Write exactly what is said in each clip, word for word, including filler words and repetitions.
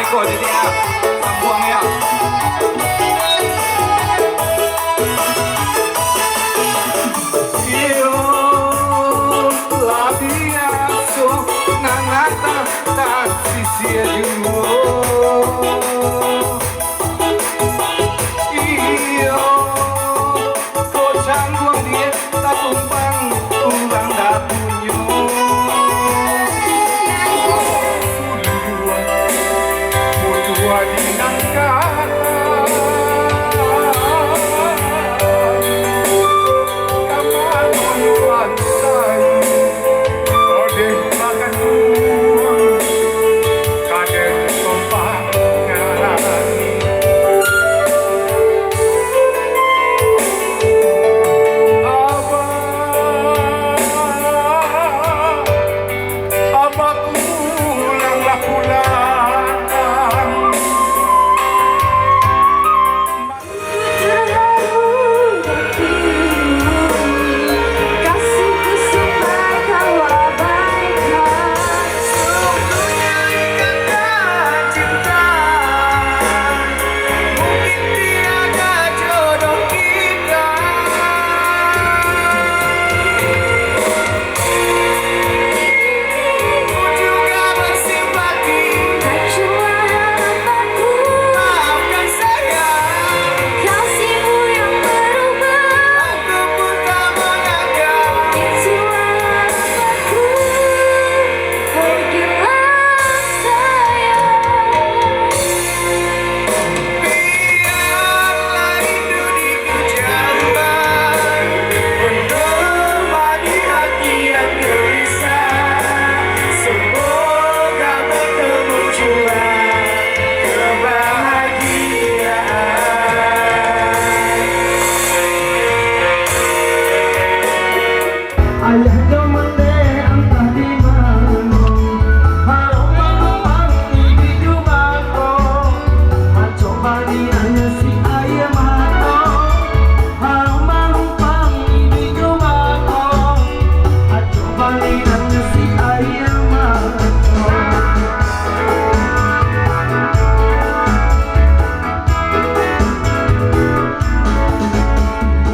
Iko jadi, ah, sambuang, yo. Iyo, lah biaso nan datang tasisia juo. Iyo, ko cangguang diek tatumpang urang dak punyo. Putua di nan kalah, ka mano pantai, odeh bagantung, ka den tompah ngarani. Abah, Abah pulanglah pulang. Ayah jo mandeh antah di mano, harok manumpang iduik jo bako, acok balian si aia mato, harok manumpang iduik jo bako, acok balian si aia mato.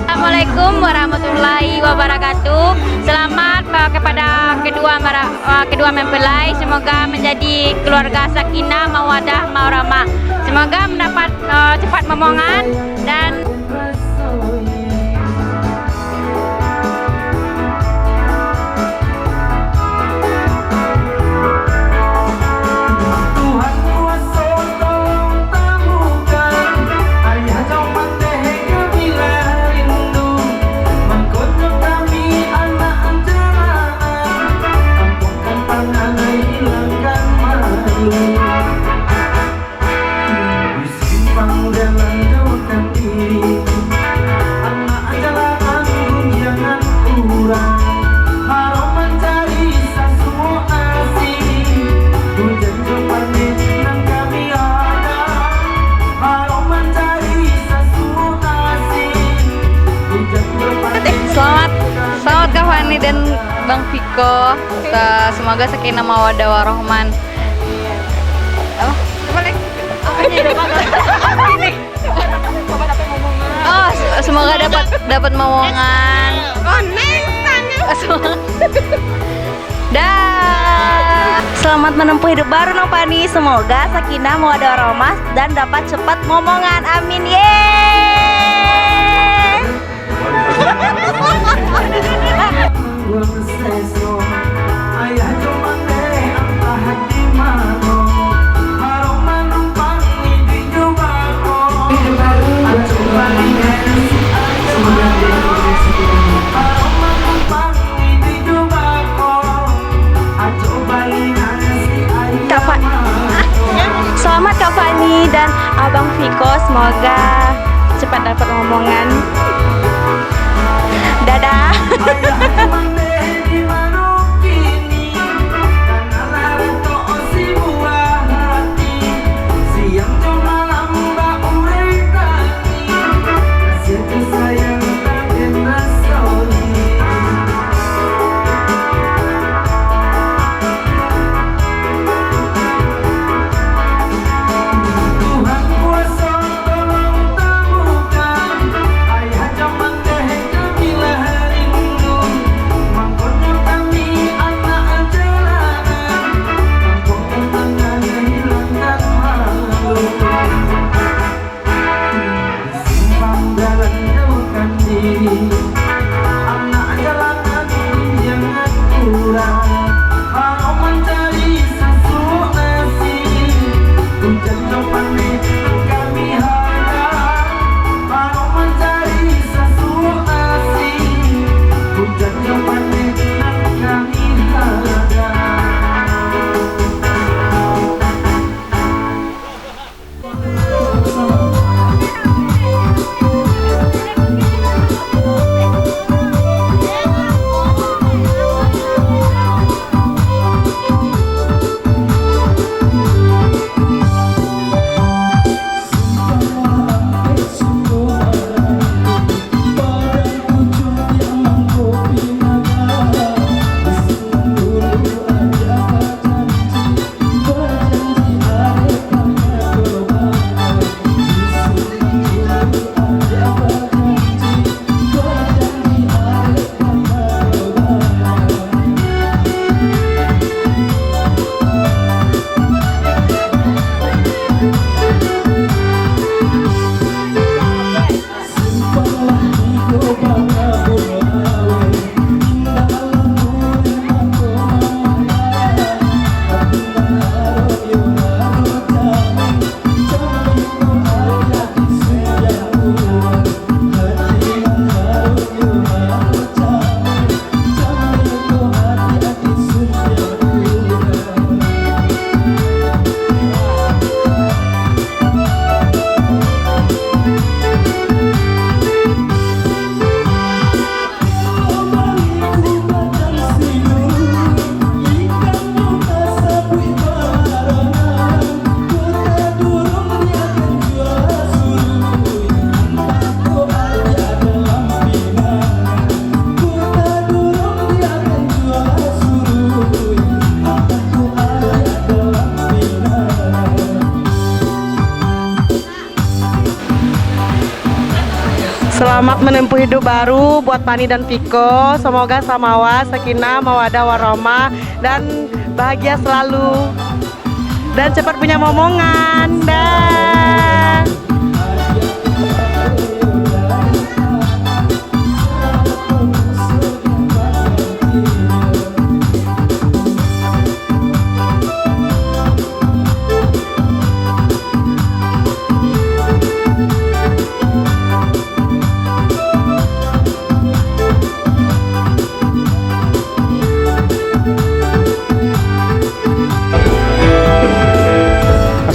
Assalamualaikum warahmatullahi wabarakatuh. Selamat, eh, kepada kedua mara-, eh, kedua mempelai. Semoga menjadi keluarga sakinah, mawadah, mawarahmah. Semoga mendapat, eh, cepat momongan dan Tuhan kuaso tolong tamukan, ayah jo mandeh kami lah rindu, mangkonyo kami anak jalanan, ampunkan pandangan, hilangkan malu. Di simpang jalan jauahkan diri, anak jalanan gunjiangan urang, harok mancari sasuo nasi, hujan jo pandeh nan kami ada, harok mancari sasuo nasi, hujan jo pandeh. Selamat, selamat Kak Fani dan Bang Viko. Sa-, semoga sakinah mawaddah warahmah. Apa? Apa lagi? Apanya, Dok? Ini. Oh, se-, semoga dapat, dapat momongan. Oh, neng, tanya. Dah. Selamat menempuh hidup baru, Nong Fani. Semoga sakinah mawaddah warahmah dan dapat cepat momongan. Amin. Yeay. Kak Fa-, selamat Kak Fani dan Abang Viko, semoga cepat dapat momongan. Dadah. Selamat menempuh hidup baru buat Fani dan Viko. Semoga samawa, sakinah, mawadah, warahmah, dan bahagia selalu. Dan cepat punya momongan. Dah.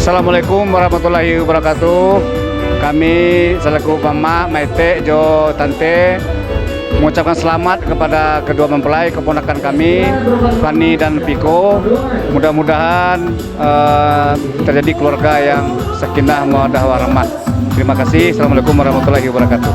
Assalamualaikum warahmatullahi wabarakatuh. Kami salaku mamak, maetek jo tante, mengucapkan selamat kepada kedua mempelai keponakan kami, Fani dan Viko. Mudah-mudahan, eh, terjadi keluarga yang sakinah, mawadah, warahmah. Terima kasih. Assalamualaikum warahmatullahi wabarakatuh.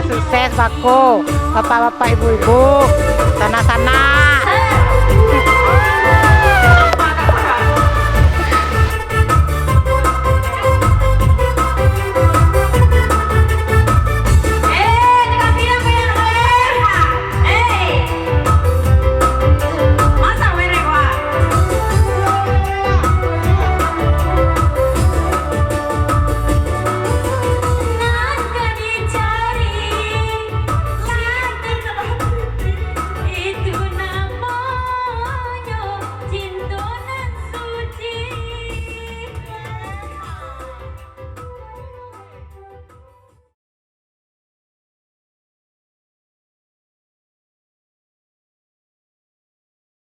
Sukses bako, bapak-bapak, ibu-ibu, sanak-sanak.